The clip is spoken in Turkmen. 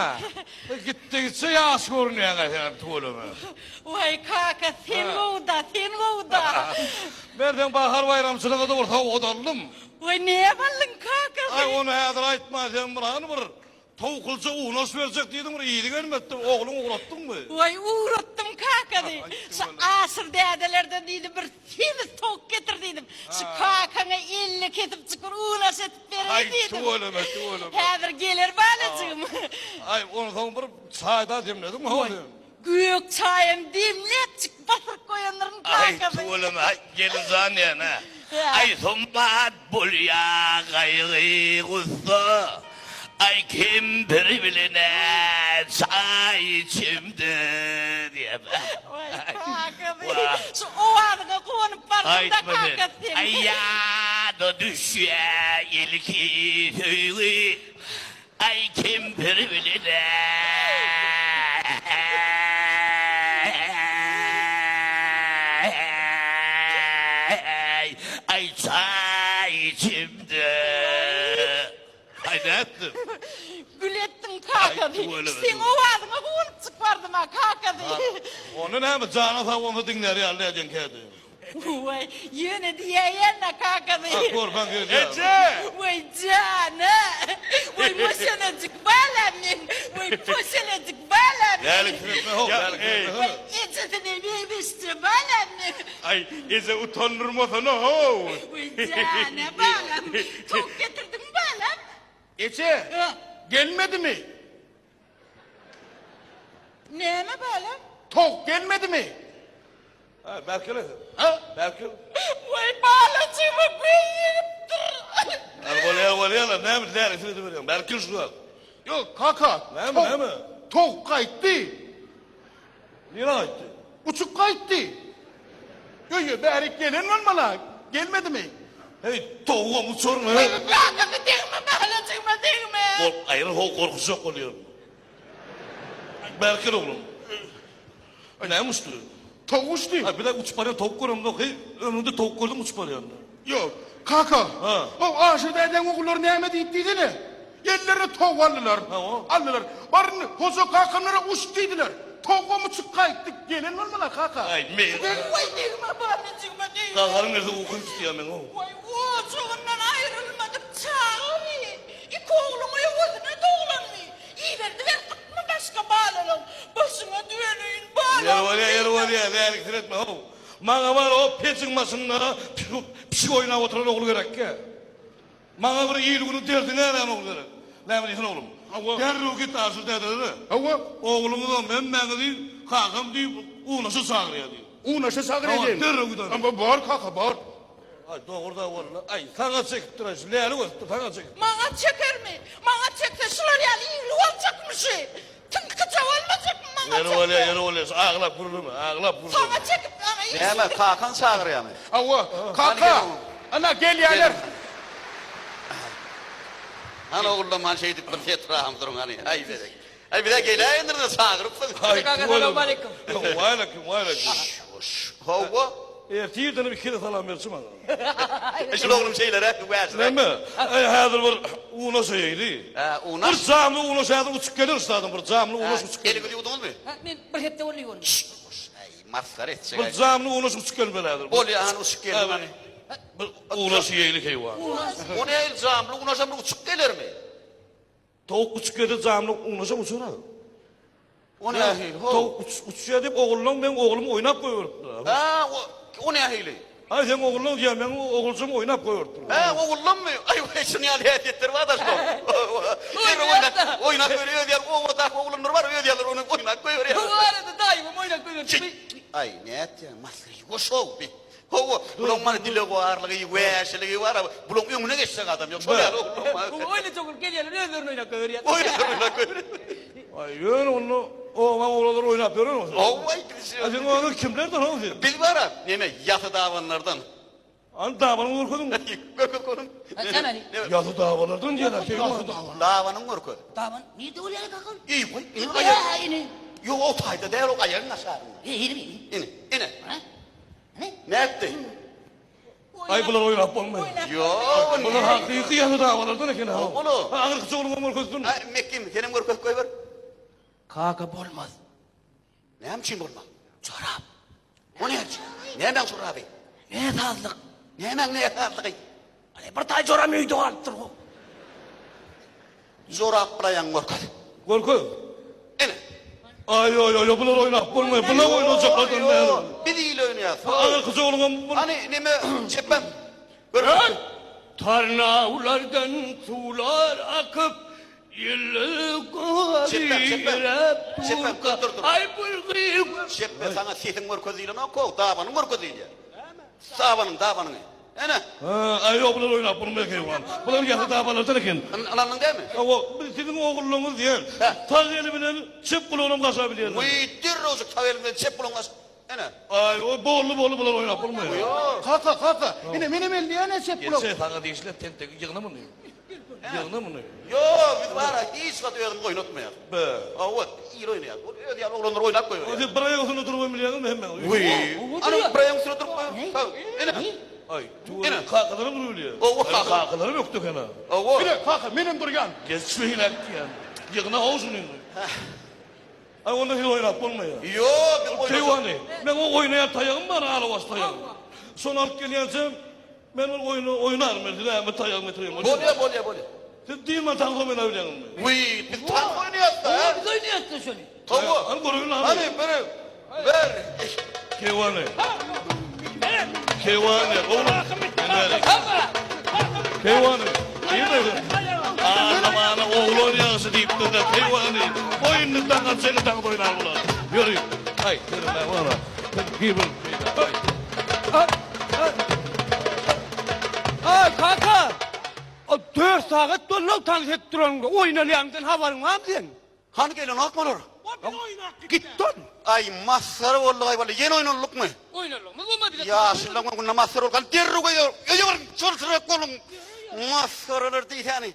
Ha. Gitdigiçe ýaş görünýäň-ä senem tüweleme. Waý kaka sen gowuda, sen gowuda. Men seň bahar baýramçylygyňa-da bir sowgat aldym. Waý näme aldyň kaka Aý sen? ony häzir aýtman sen bir hany bir Towuklyja unaş berjek diýdiň bir yzy gelmedi ogluňy ugratdyňmy? Waý ugratdym kakany. Şu Aşyr dädelerden diýdim bir semiz towuk getir diýdim. Şu kakaňa elini kesip bir unaş edip bereýin diýdim. Aý tüweleme tüweleme. Häzir geler balajygym. Aý onsoň bir çaý-da demlediňmi how sen? Gök çaýam demläpjik basyryp goýandyryn Aý kakasy. tüweleme aý gelinjan diýen-ä. Aý sumbat bolýa gaýgy gussa Aý kempir bilen-ä çaý içemde diýen. Waý kakasy şu owazyňa guwanyp bardym-da kakasy seň. Aý ýada düşýä ilki söýgi Aý kempir bilen-ä. Aý çaý içimde. Aý nätdiň? Gül etdiň kakasy. Seň owazyňa guwanypjyk bardym-a kakasy. Onda näme janyň sag bolsa diňlär ýaly nädeň kädi. Waý, ýöne diýäýen-dä kakasy. Ah, görseň gelýär. Eje! Waý, jan-a! Waý, moşenejik balam meň! Waý, poşenejik balam meň! Lälik seretme how, lälik seretme. Waý, ejesine meňzeşje balam meň! Aý, eje utandyrmasana how! Waý, jan-a, balam! Towuk getirdiňmi, balam? Eje, gelmedimi? Näme balam? Towuk gelmedimi? Ha, Berkele sen. Ha? Berkel. Waý balajygyma göz ýegipdir. Hadi bolýar, bolýar. Näme lälik ediberýäň? Berkel şu zat. Ýok, kaka. Näme, näme? Towuk gaýtdy. Nirä gaýtdy? Uçup gaýtdy. Öýe bärik gelen bolmaly. Gelmedimi? Heý, towugam uçarmy? Waý kakasy degme balajygyma degme. Gork, aýry ho gorkuzjak bolýar. Berkel oglum. Näme uçdy? Towuk uçdy. Aý, bir-de uçup barýan towuk göremzok. Heý, ömrüňde towuk gördüňmi uçup barýanyny? Ýok. Kaka. Ha. O Aşyr dädeň ogullary näme diýip diýsene. Ellerine towuk aldylar. Hawa. Aldylar. Baryn Hoja kakamlara uç diýdiler. Towugam uçup gaýtdy. Gelen bolmaly kaka. Aý, men. Waý degme balajygyma degme. Gaharyň gelse ukym tutýar meň-ow. Waý ojagyndan aýrylmadyk çagamy. Iki ogluň öwezine doglanmy. Iberdi ber gytmy başga balalaň başyňa düweleýin balam. Ýeri bolýa ýeri bolýa lälik seretme how. Maňa bar o pejiň başynda pişik oýnap oturan ogul gerekkä. Maňa bir il günüň derdini älän ogul gerek. Näme diýsene oglum. Hawa. Derrew git Aşyr dädelere. Hawa. Ogluňyzam hemmäňizi kakam diýip unaşa çagyrýa diý. Unaşa çagyrýa Hawa diýen. derrew git ana. Bor kaka bor. Aý dogry-da walla. Aý saňa çekipdir aý şu lälik ösüpdir saňa çekipdir. Maňa çekermi? Maňa çekse şular ýaly igli boljakmy şu? Tyňkyja bolmajakmy maňa Ýeri çekse? bolýa ýeri bolýa şu aglap gürleme aglap gürleme. Saňa çekip maňa iş. Näme kakaň çagyrýamy? Hawa kaka. Ana gelýäler. Hany ogullam hany şeýdip bir setraham duruň hany. Aý berek. Aý bize geläýendir-de çagyrypsyň. Aý Kaka salowmaleýkim. Waleýkim waleýkim. Hawa. Ertirdenem iki gezek salam berçi maňa. Şul oglum şeýleräk wäşiräk. Näme? Aý häzir bir unaş öýli. Hä, unaş. Bir jamly unaş häzir uçup geler ustadym bir jamly unaş uçup geler. Eliňizi ýuwduňyzmy? Hä, men bir hepde boldy ýuwanyma. Şş, aý masgara etjek. Bir jamly unaş uçup gelmeli häzir. Bolýa hany uçup gelsin hany. Bir unaş iýeýli keýwan. O nähili jamly unaşam bir uçup gelermi? Towuk uçup gelse jamly unaşam uçar a. O nähili how? Towuk uç, uçýar diýip ogullaň meň oglum oýnap goýberipdir. Hä, o, o nähili? Aý seň ogullaň diýýär, meň oguljygym oýnap goýberipdir. Hä, ogullammy? Aý, weý, şuny ýaly häsiýetleri bar-da şoň. Oýnap, oýnap goýberýär, öz ýaly obadaky oglanlar bar, öz ýalylar ony oýnap goýberýär. Bu arada daýymam oýnap goýberipdir. Aý, nätýäň, masgara, ýuwaş-ow, bi. Hawa, bulaň mana dilewarlygy, wäşiligi bar-a, bulaň öňüne geçjek adam ýok. Şol ýaly oglanlar bar. Oýnajak bolup gelýärler, özlerini oýnap goýberýär. Özlerini oýnap goýberýär. Aý, ýöne onda obaň oglanlary oýnap ýörenok. Hawa, aý, A sen olar kimlerden how sen? Biz bar-a, neme, ýasy dabanlardan. Hany dabanyňy görkeziň. Görkez oglum. Nämäni? Ýasy dabalardan diýýärler, Ýasy daban. Dabanyňy görkez. Daban nirde bolýar kakam? Eý, goý, ine aýak. Ýa, ine. Ýok, o taýda däl, o aýagyň aşagynda. Ine, ine. Ine. Nätdi? Aý bular oýnap bolmaýar. Ýok. Bular hakyky ýaly dawalardan eken ha. Ola. Aňyrky jogluňam görkezsin. Aý Mekgim, senem görkezip goýber. Kaka bolmaz. Näme üçin bolmaz? Jorap. O näme üçin? Nämäň joraby? Näsazlyk. Nämäň näsazlygy? Aý, bir taý joram öýde galypdyr ho. Jorap bilaýaň görkez. Görkez. Ene. Aý, aý, aý, bular oýnap bolmaý. Bular oýnajaklardan däl. Biz il oýnaýas. Aňyrky ogluňam bul. Hany neme çepem. Görkez. Tarnawlardan suwlar akyp, ýyly Çepem, çepem. Çepem, dur, dur, dur. Aý bu gyz. Çepbe saňa sesiň görkez diýlenok, dabanyň görkez diýilýär. Dabanyň, dabanyňy. Ene. Ha, aý, ýok, bular oýnap bolmaý keýwan. Bular ýasy dabalardan eken. Ynandyň dälmi? Hawa, biz siziň ogullaryňyz diýen. Sag eli bilen çep gulagynam gaşap bilýärler. Wiý, derrewjik sag eli bilen çep gulagyny gaşap. Ene. Aý, o boldy, boldy, bular oýnap bolmaý. Kaka, kaka. Ine menem elleýän çep gulak. Geçse saňa degişli tentegi ýygna muny. Ýygna muny. Ýok, biz bar-a hiç wagt özümizi oýnatmaýarys. Be. Hawa, il oýnaýar. Ol özi ýaly oglanlar oýnap goýberýär. Siz bir aýak üstünde durup hem bilýäňizmi hemmäňiz? Wiý. Ana, bir aýagyň üstünde durup goýber. Sag. Ene. Aý, tüweleme, kakalaram durup bilýär. Hawa, kaka. Kakalaram ökde eken-a. Hawa. Ine, kaka, menem durýan. Geç şeýläk diýýän. Ýygna how şuny. Aý, onda siz oýnap bolmaýar. Ýok, biz oýnajak. Keýwany, meň o oýnaýan taýagym bar, alabaş taýagym. Şony alyp gelýänçäm, men ol oýny oýnaryn, men size ähmi taýagymy getireyim. Bolýar, bolýar, bolýar. Siz diýmän tans oýnabilýäňizmi? Wiý, biz tans oýnaýas-da, hä? Biz oýnaýas-da şony. Hawa. Hany göreýin, hany. Hany, bir, bir, iki. Keýwany. Keýwany, oglum. Keýwany. Diýme. Adamana oglan ýagşy diýipdir-de, keýwany. Goý indi daňa çenli tans oýnar bular. Ýöri. Aý, ýöri, bara. Gibil. Aý, kaka! O 4 sagat boldy tans edip duranyňda. Oýnalýanyňdan habaryň barmy seň? Hany gelenok bular? Gitdi ol. Aý, masgara boldugaý walla, ýene oýnalykmy? Oýnalygymyz bolmady. Ýaşulylaryň öňünde masgara bolgan, derrew öýe, öýe baryň, çolsurak boluň. Masgaralar diýsäni.